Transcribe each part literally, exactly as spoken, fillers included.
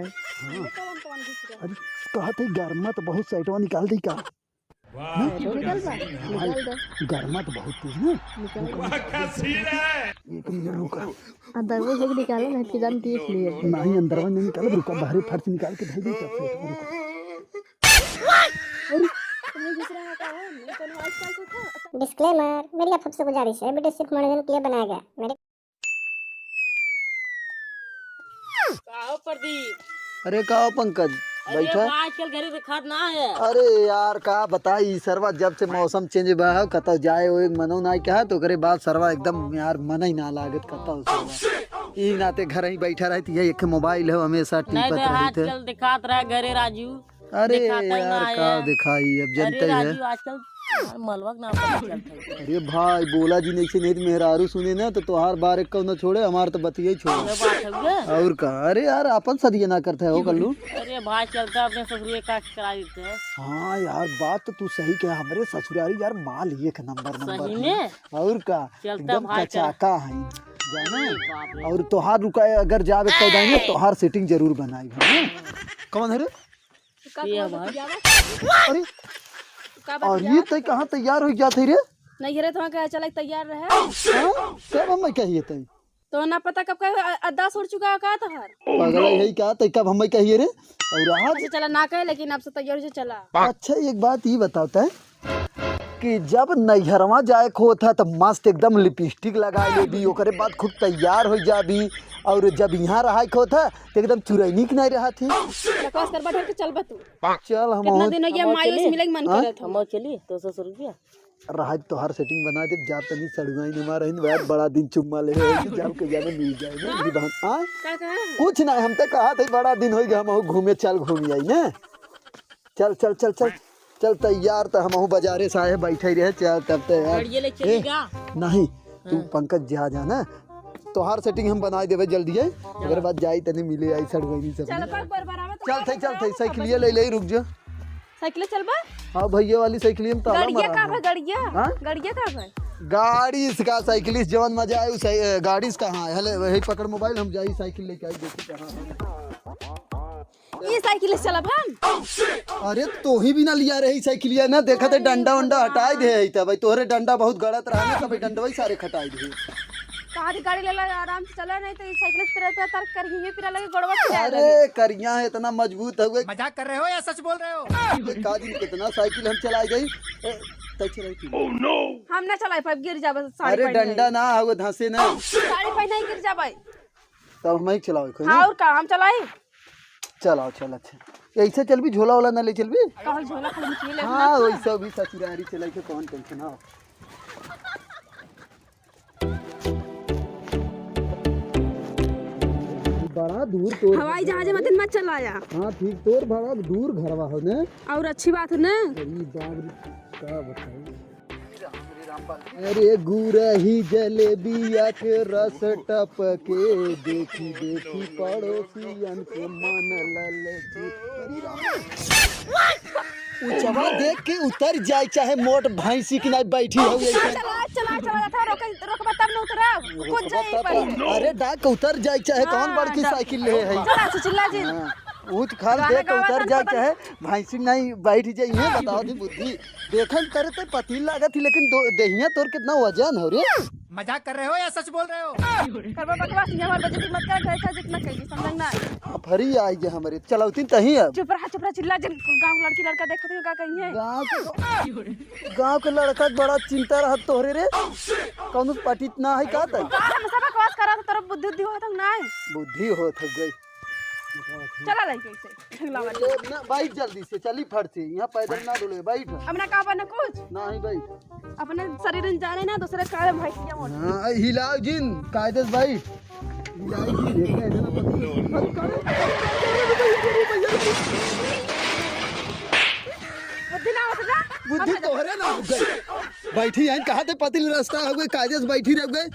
हाँ। अरे, कहत है गरमा तो बहुत, सैटवा निकाल दी का? निकल बा, भाई, निकल दो। गरमा तो बहुत तेज ना। निकल बा। एक मिनट रुका। अंदरवा से निकालो ना, फिर हम देख लिए। नहीं, अंदरवा नहीं निकालो, रुका, बाहरे फर्श निकाल के धर दे, तब से रुका। अरे, तुम्हें दूसरा का है, नहीं तो आजकल को था। Disclaimer, मेरी आप सबसे गुजारिश है, वीडियो सिर्फ मनोरंजन के लिए बनाया गया। मेरे का हो प्रदीप? अरे का हो पंकज, अरे बैठा। बा, आजकल घरे देखात ना है। अरे यार का बताई, सरवा जब से मौसम change भा है, कतौ जाए ओए मनो नाई कहा, तो ओकरे बाद सरवा एकदम यार मन ही ना लागत कतौ सरवा। ई नाते घर ही बैठा रहती है, एक mobile है हमेशा नहीं टीपत तो रहत। आजकल देखात रहा घरे राजू। अरे देखाता ही यार, ना का है। दिखाई, अब अरे जनते है। राजू, आजकल यार मलवा के नाम पर चलत है। अरे भाई, बोला जी नहीं से, नहीं तो मेहरारू सुने ना, तो तोहार बार एक कौनो छोड़े, हमार तो बतिया ही छोड़े। ये बात है गे। और का? अरे यार, अपन सदिया ना करते हो कल्लू। अरे भाई, चलता अपने ससुरे का करा देते हैं। हाँ यार, बात तो तू सही कहे, हमरे ससुरारी यार माल ही एक नंबर, नंबर सही है। में? और का? चलता एकदम भाई, चल। कचाका है, जाना? अरे बाप रे। और तोहार रुका, अगर जावे तो जाएंगे, हाँ। तोहार setting जरूर बनाई हम, हाँ? कौन है रे? तू का ये बात भाई। बतियावा? अरे, तू का अरे, बतियावा? तै कहाँ तैयार हो जात है रे? नहीं रे, तो वहाँ का चला तैयार रहे। हाँ? कब हम कहिए तै? तो ना पता कब का अ-, अद्दा छोड़ चुका है का तोहर? पागल है का? तै कब हम कहिए रे? और आज अच्छा, चला ना कहे, लेकिन अब से तैयार हो चला। अच्छा, एक बात ये बताओ तै कि जब नैहरवा जाए के होत है, तो मस्त एकदम lipstick लगा लेबी, ओकरे बाद खूब तैयार हो जाबी, और जब यहाँ रहा के होत है, तो एकदम चुरैनी के नहीं रहत ही। बकवास कर, बैठ के चल बा तू। चल, हम कितना और दिन हो गया, हम और माई से चली? मिले के मन हाँ? करत हो। हम और चली, तो सौ रुपया। रहा तोहार setting बना दे, जा तनी सड़ुआइन हमार है, बड़ा दिन चुम्मा ले रहे हैं, जाओ के जाने मिल जाए ना, ये बहन। हाँ? का कहा? कुछ ना, हम तो कहा थे, बड़ा दिन हो गया, हम घूमे, चल घूम आई ना। चल, चल, चल, चल। चल, तैयार तो हमहू बाजारे से आए, बैठे रहे, चल, तब तो यार। गाड़िए ले ए, चलेगा? नहीं, तू हाँ। पंकज जा, जा ना, तोहार setting हम बनाए देबे जल्दी है, ओकरे बाद जाई तनी मिले आई सड़वैनी सब। चल, पर, पर, बराबर तो चल, थे, चल, थे, साइकिलिया ले ले, रुक जा। साइकिल चलबा? हाँ, भैया वाली साइकिलिया में ताला गाड़िया मारा का है। बा, गाड़िया? हाँ? गाड़िया का बा? गाड़ी इसका, साइकिल इस जवन मजा आए, उस, ए, गाड़ी इसका, हाँ, हेले, वही पकड़ mobile, हम जाई साइकिल लेके आई, देखी कहाँ है। ई साइकिल से चलब हम। अरे तोही भी ना लिया रही साइकिलिया ना, देखा थे डंडा वंडा हटाई दे है तब, तोहरे डंडा बहुत गड़त रहा ना, तब डंडवा ही सारे खटाई दे। कहाँ थी गाड़ी लेला आराम से चला, नहीं तो ई साइकिल से तेरे पे तर करिए, फिर अलग गोड़वा टूट जाए अरे लगे। करिया है इतना मजबूत है। मजाक कर रहे हो या सच बोल रहे हो? ये का दिन कितना साइकिल हम चलाई गई। ए, तै चलाई थी। हम ना चलाई पाइब, गिर जाबे साड़ी अरे पहने। डंडा ना हो धंसे ना। साड़ी पहने ही गिर जाबे। तब हम ही चलावे खोई हाँ, ना। और का हम चलाई? चल, आओ, चल, अच्छा। ऐसे चलबी, झोला वोला ना ले चलबी? कहल झोला खाली मछली ले हाँ, लेना। वैसे भी ससुरारी चले के कौन tension हो। बड़ा दूर तोर हवाई जहाज में मत चलाया। हाँ, ठीक, तोर बड़ा दूर घरवा हो ने। और अच्छी बात है ना। अरे बाप रे, का बताई? अरे गुरही जलेबिया के रस टपके, देखी देखी पड़ोसियन के मन ललचे। अरे राम। ऊंचवा देख के उतर जाए, चाहे मोट भैंसी की नाई बैठी हो गई। चला, चला, चला, चला, रोक, रोकबा तब न उतरब। कूद जाए पर। अरे डाक उतर जाए, चाहे कौन हाँ, बड़की डाक। साइकिल ले है। चला, चिल्ला जी। हाँ, ऊंच खाल गाना देख के गावा उतर तन जाए, पतन। चाहे भैंसी नाई बैठ जाए, ये बताओ दी बुद्धि। देखन करे तो पतली लागत ही, लेकिन दो, देहिया तोर कितना वजन हो रे। मजाक कर रहे हो या सच बोल रहे हो? करबा बकवास, ये हमार बेइज्जती मत कर, घर का जितना कहिए, समझ ना। हाँ, फरी आई जे हमरे, चलौती तही अब। चुप रहा, चुप रहा, चिल्ला जिन, कुल गांव लड़की लड़का देखत हो, का कहिए? गांव के, गांव के लड़का के बड़ा चिंता रहत तोहरे रे। कौनो पटित ना है का तै? का हम सब बकवास करत, तोर बुद्धि उद्धि होत हो ना है? बुद्धि होत हो गई। चला लइके से। ले, ना, बैठ जल्दी से, चली फट से, यहाँ पैदल ना डोले, बैठ। अपना का बने कुछ? नहीं, बैठ। अपने शरीर में जाने ना, दूसरे का भैंसिया मोट। हाँ, हिलाओ जिन, कायदे से बैठ। हिलाई जिन, देखा है ना, पति। बुद्धि ना होत ना? बुद्धि तोहरे ना हो गई। बैठी है, कहाँ थे पति रास्ता हो गए, कायदे से बैठी रह गए।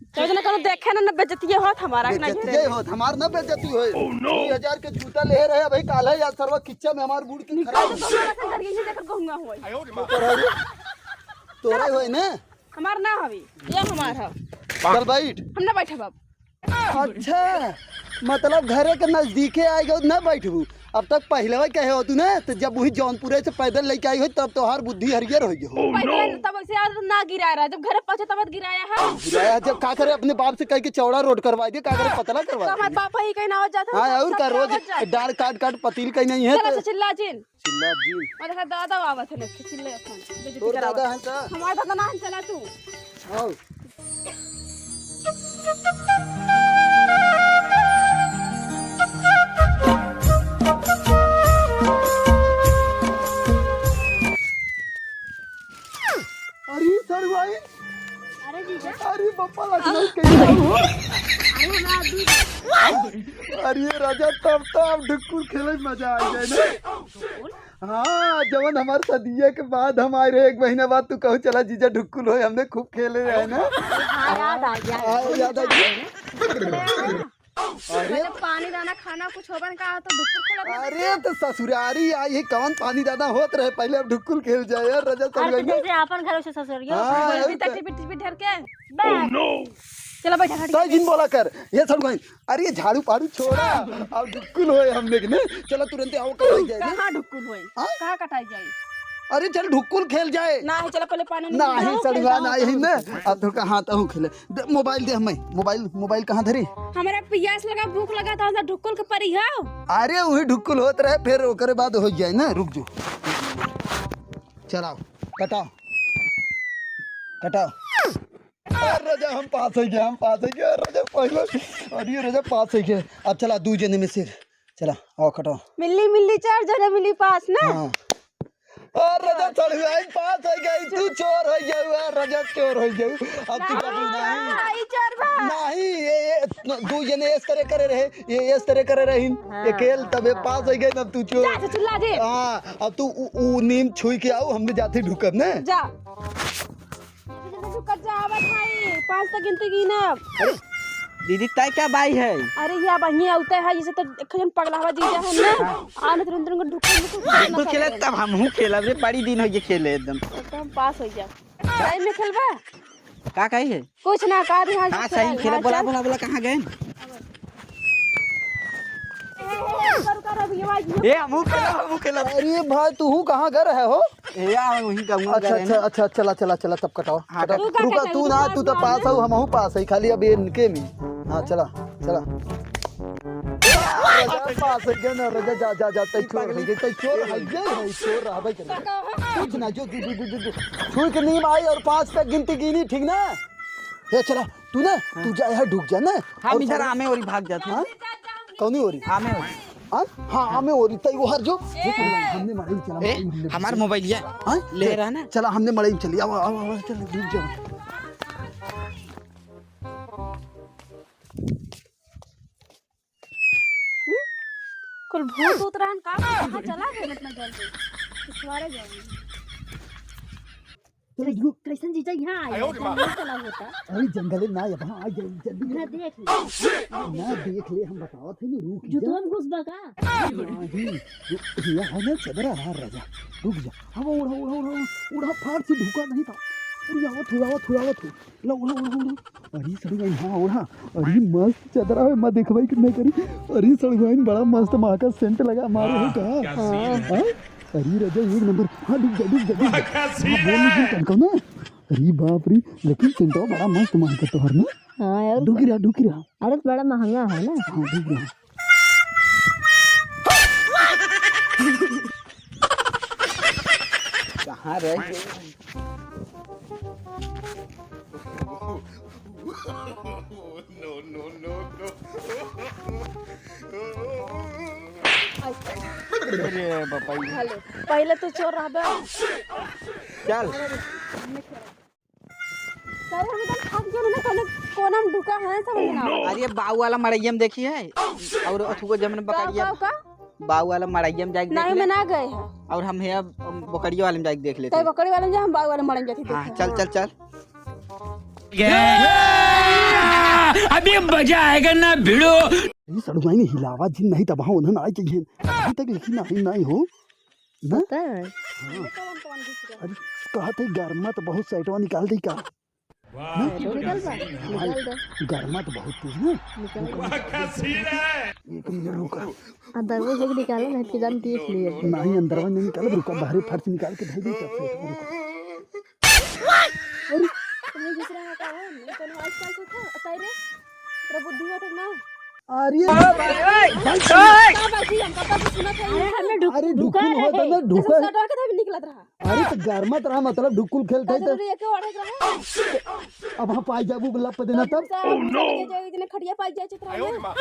तो जना कौनो देखे ना, ना बेइज्जती होत हमारा, ना बेइज्जती होत, हमार ना बेइज्जती होए। Oh, no! दो हजार के जूता ले रहे भाई, काल है यार, सरवा किच्चा में हमार बूढ़ के निकाल खराब दो, हमारा से घर यही देखकर गहुआ होए। तोरा, तोरा होए ना? हमार ना हवी, ये हमार है। चल बैठ। हम ना बैठे बाबू। अच्छा, मतलब घरे के नजदीके आइ गयो, न बैठबू। अब तक पहिले कहे होतू ना, तो जब वही जौनपुरे से पैदल लेके आई हो, तब तोहार बुद्धि हरियर होइ गयो। पैदल तब ऐसे यार ना गिराया रहा, जब घरे पहुंचे तब गिराया है। गिराया जब का करे, अपने बाप से कह के चौड़ा रोड करवा दे, का करे पतला करवा तो हमारे दे। पापा ही कहीं ना हो जाता, हाँ, सब और का सब रोज जाता। डांड काट काट पतील कहीं नहीं है चला तो। से चिल्ला जिन। चिल्ला जिन। और देखा दादा आवत है, लेके चिल्ले अपन। बेइज्जती तोर करावत। दादा है का? हमार दादा ना है, चला तू। आओ। अरे सर भाई। अरे जीजा। अरे पप्पा लखनऊ के ही हो। अरे हमरा अभी अरे राजा, तब तो अब ढुक्कुल खेले में मजा आ जाए ना। हाँ, जवन हमार सदिया के बाद हम आए रहे, एक महीना बाद तू कहू चला जीजा ढुक्कुल होए, हमने खूब खेले रहे ना। हाँ, याद आ गया। हाँ, याद आ गया। अरे। पहले पानी दाना खाना कुछ होबे न का तो ढुक्कुल खेलत रहे। अरे तो ससुरारी आई है, कौन पानी दाना होत रहे, पहले अब ढुक्कुल खेल जाए यार, राजा अरे तो समझ में। जैसे अपन घर वैसे ससुरिया। हाँ, अभी अभी तक तक। टिपी टिपी ढर के। बस। चलो बैठा खड़ी। सही दिन बोला कर, ये सब भाई। अरे झाड़ू पाड़ू छोड़ा, अब ढुक्कुल होए हमने के ने। चलो तुरंते आओ, कटाई जाए ना। कहाँ ढुक्कुल होए? हाँ? कहाँ कटाई जाए? अरे चल ढुक्कुल खेल जाए। ना है, चलो पहले पानी ना निकाल है, के सड़ुआ जाओ। ना है ना। अब तो कहाँ तो खेले। दे, मोबाइल दे हमें। मोबाइल, मोबाइल कहाँ धरे? हमरा पियास लगा, भूख लगा, तो हमरा ढुक्कुल के परी हो। अरे वही ढुक्कुल होत रहे, फिर ओकरे बाद हो जाए ना, रुक जो। चलाओ, कटाओ, कटाओ। अरे राजा, हम पास हो गए, हम पास हो गए, राजा पहले। अरे राजा, पास हो गए। अब चला, दू जने में से चला, आओ, कटाओ। मिली, मिली, चार जने मिली पास ना। हाँ। अरे राजा, चढ़ुआइन पास हो गई, तू चोर हो गया, अरे राजा, चोर हो गया। अब तू ना, कभी नहीं। ई चोर बा। नहीं, ये, ये दू जने इस तरह करे रहे, ये इस तरह करे रही। हाँ। अकेल तबे पास हो गए, अब तू चोर। जा, जा, चिल्ला दे। हाँ, अब तू उ, उ नीम छुई के आओ, हमने जाते ढुकब ना। जा। जल्दी ढुकत जा, आवत हई, पाँच तक गिनती गिनब। अरे, दीदी, तय क्या बाई है? अरे, या बहिए आउते है, जैसे तो एक जन पगला हवा जीजा है ना। हाँ। आने तुरंत तुरंत ढुकल, ढुकल, ढुकल खेले, तब हमहू खेलब रे, बड़ी दिन हो गए खेले एकदम। एकदम पास हो गया। टाइम में खेलबा? का कही है? कुछ ना, का भी हाल हाँ, चाल सही है, खेले, हाल बोला, चाल। बोला, बोला, कहाँ गए? ए, हमहू खेलब, हमहू खेलब। अरे भाई, तू कहाँ गए रहे हो? ए, या वही गाँव अच्छा, गए रहे अच्छा, ना। अच्छा, चला, चला, चला, तब कटाओ। हाँ, कटाओ। तू का रुका, कहता तू है, ना, तू तू तो पास पास में? हो, हमहू पास है, खाली अब ये इनके में। हाँ, चला, चला। राजा पास है, गए ना, राजा, जा, जा, जा, तै चोर है, तै चोर है, ये है, चोर रहबे करे। कुछ ना, जो, जो, जो। छुई के नीम आई और पाँच तक गिनती गिनी, ठीक ना? ए, चला, तू ना, हाँ। तू जा, यहाँ ढुक जा ना। हम और इधर चला। आमे ओरी भाग जाते हैं। हाँ? कौनी ओरी? आमे ओरी। हाँ? हाँ, आमे ओरी, तई वो हर जो। ये चला, हमने मड़ई चला, ए, मड़ई हमने हमार चला। मोबाइल ये हाँ? ले रहा ना? चला, हमने मड़ई चली, आओ, आओ, आओ, चल, ढुक जाओ। हम्म? कुल भूत उत रहन का? कहाँ चला गए इतना जल्दी? पिछवाड़े जाएंगे। चलो, रुक। कैसन जीजा यहाँ आए हैं? जंगल चला होता। अरे, जंगल ना, यहाँ आ जाए, जल्दी। ना देख ले। ना देख ले, हम बतावत है, रुक जो जा। तुम घुस बका? नहीं, ये है ना चदरा यार, राजा। रुक जा। अब उड़ा, उड़ा, उड़ा, उड़ा, उड़ा, फाट से ढुका नहीं था। अरे, आवत हो, आवत हो, आवत हो। लो, लो, लो, लो। अरे सड़ुआइन, हाँ, ओढ़ा। अरे मस्त चदरा है, मैं देखवाई कितना करी। अरे सड़ुआइन, बड़ा मस्त महका सेंट लगा, मारे हो का? क्या सीन है? हाँ? अरे राजा, एक नंबर। हाँ, डूब जा, डूब जा, डूब जा। क्या सीन हाँ, बोल है? नहीं, कौन, कौन है? अरे बाप रे, लेकिन सेंटवा बड़ा मस्त महका तोहर ना। हाँ यार। ढुक रहा, ढुक रहा। अरे तो बड़ा महंगा है ना। हाँ, ढुक रहा। कहाँ रह गए? No, no, no, no। अरे बापा रे। हेलो, पहले तो चोर रहबे। चल। सर, हम एकदम थक गए ना, कोने, कोना में ढुका है, समझ में ना आवा। अरे, बाऊ वाला मड़ैया में देखी है, और अथुआ जमन बाऊ, बकरिया, बाऊ का? बाऊ वाला मड़ैया में जाके देख नहीं, ले। मैं ना गए हैं। और हम है अब बकरिया वाले में जाके देख लेते तै हैं। बकरी वाले में जा, हम बाऊ वाले मड़ैया में जाके हाँ, देखें। चल, हाँ। चल, चल। अभी मजा आएगा ना भिड़ो। ये सड़ुआइन हिलावा जिन, नहीं तब हाँ उन्हें ना चाहिए। अभी तक लिखी नहीं, नहीं हो। ना? पता है। हाँ। अरे, कहत है गरमा तो बहुत साइटवा निकाल दे का? निकल बा, निकल दो। गर्मा तो बहुत तेज ना। निकल दो। एक मिनट रुका। अंदर में से निकालो, नहीं तो जान देख लिए। नहीं, अंदर में नहीं निकालो, रुका, बाहरी फर्श निकाल के धर दे, तब से रुका। अरे, तुम्हें दूसरा का है, नहीं तो आजकल से था, अताई रे, तेरा बुद्धि होता ना। अरे, बाबा जी, हम पापा जी सुना था। अरे, हमें ढुक-, अरे, ढुका ढुकुल हो रहे। तो ना, ढुका। सटवा के था, निकलत रहा। अरे, तो गर्मा तो रहा, मतलब, ढुकुल खेलते तो तो। जरूरी है कि ओढ़े के रहे? अब हम पाई जाबू, लप देना तब। तो हम सब के जो इतने खटिया पाई जाए चित्रा में।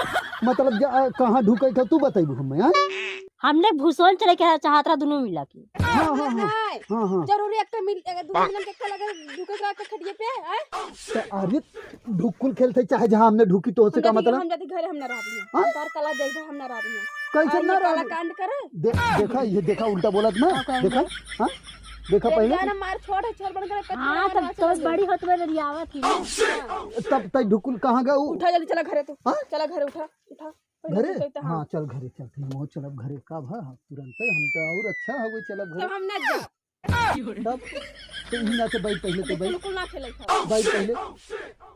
मतलब, जा, आ, कहाँ ढुके के तू बताइबू हमें, हाँ? हमने भूसोन चले के चाहत रहा दोनों मिला के। हाँ, हाँ, हाँ। नहीं। हाँ, हाँ। जरूरी एक मिल, एक दोनों मिलन के लगे ढुके के रहा के खटिया पे, आए? तो अरे, ढुकुल खेलते चाहे जहाँ हमने ढुकी तो उसे हम का जाती, मतलब? हम जाती घरे, हम ना रहती हैं। हाँ? तार कला देख, हम ना रहती हैं। कैसे और ना ये काला रहती? कांड करे? दे-, देखा, ये देखा, उल्टा बोलत ना। हाँ, कहेंगे। देखा? हाँ? देखा ये पहले? जाना मार छोड़, छोड़ बन कर हाँ, तब तो बड़ी होत में रियावत ही ना। तब तई ढुकुल कहाँ गया उ? उठा जल्दी, चला घरे तू। हाँ? चला घरे, उठा, उठा। पहले घरे? तू कहता, हाँ। हाँ, चल घरे चलते हैं, मौज चलब घरे का भा, हाँ, तुरंत ही हम तो और अच्छा हो गए, चलब घरे। तब हम ना जा। तब तो यही ना तो बैठ पहले तो बैठ। बिल्कुल ना खेले था। बैठ पहले।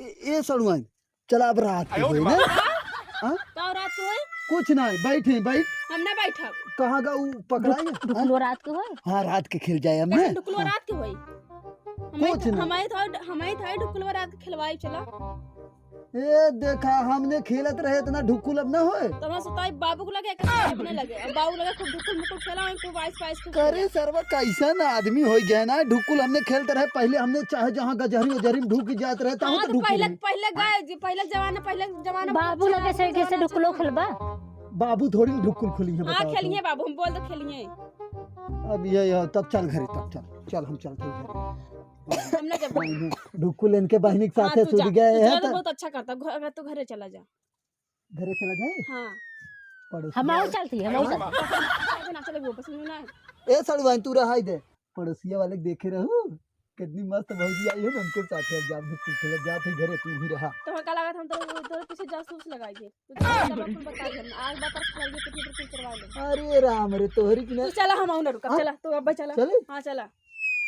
ए, ए सड़ुआइन, चला अब रात के होई ना? हाँ? का रात के होई? कुछ ना है, बैठ है, बैठ। हम ना बैठब। कहाँ का उ पकड़ाई? ढुक-, ढुकलो रात के होई? हाँ, रात के खेल जाए हम, कैसे हैं? ढुकलो हाँ। रात के होई? हमारे कुछ थ-, ना। हमारे था, हमारे था ढुकलो रात के खेलवाई चला। ए, देखा, हमने खेलत रहे इतना ढुकुल अब ना होए। तो हम सुताई बाबू को लगे, एक अपने लगे। अब बाबू लगे खूब ढुकुल मुकुल खेला, खूब आइस पाइस खूब करे खेला। सरवा, कैसन आदमी हो गया ना? ढुकुल हमने खेलत रहे, पहले हमने चाहे जहाँ गजहरी उजहरी में ढुक जात रहे, तहाँ हाँ, तो तो ढुकुल पहले, रहे। पहले गए जी, पहले जमाना, पहले जमाना बाबू लगे से कैसे ढुकलो खेलबा? बाबू थोड़ी ढुकुल खुली है, हाँ, बताओ तो। खेलिए बाबू, हम बोल दो खेलिए। अब ये, ये, तब चल घरे, तब चल, चल हम चलते हैं घरे। हम ना जब नहीं, नहीं, ढुकुल इनके बहिनी के हाँ, साथे तू जा, सूत गए तू हैं चला तो तो। बहुत अच्छा करता, घर, तू घरे चला जा। घरे चला जाए? हाँ। पड़ोसिया हम और वाले चलती, हम और हाँ? चलती। ना चले वो, बस ना। ए सड़ुआइन, तू रहाई दे। पड़ोसिया वाले के देखे रहू, कितनी मस्त भौजी आई है ना, उनके साथे अब जाब ढुकुल खेलत जात है घरे, तू ही रहा। तो का लागत हम तो, तो पीछे जासूस लगाई है। तो चलो, चलो, अपन बताई हम। आज बात रख लेंगे, कितनी देर चलवा लेंगे। अरे राम रे, तोहरी की ना। तू चला, हम आऊ ना रुका, हाँ? चला, तू अब चला। चले? हाँ, चला।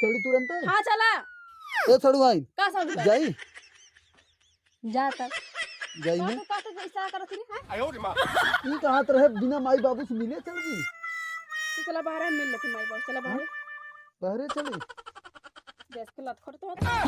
चली तुरंत? हाँ, चला। ए सड़ुआइन। का सड़ुआइन? जाई? जा तब। जाई का में? तू, का तू इशारा करत रही, हैं? ई कहाँ तो रहे, बिना माई बाबू से मिले चल गई। तू चला बाहर मिल लेती माई बाबू, चला बाहर। हाँ? बाहरे चले? गैस के लत खड़ तो होता।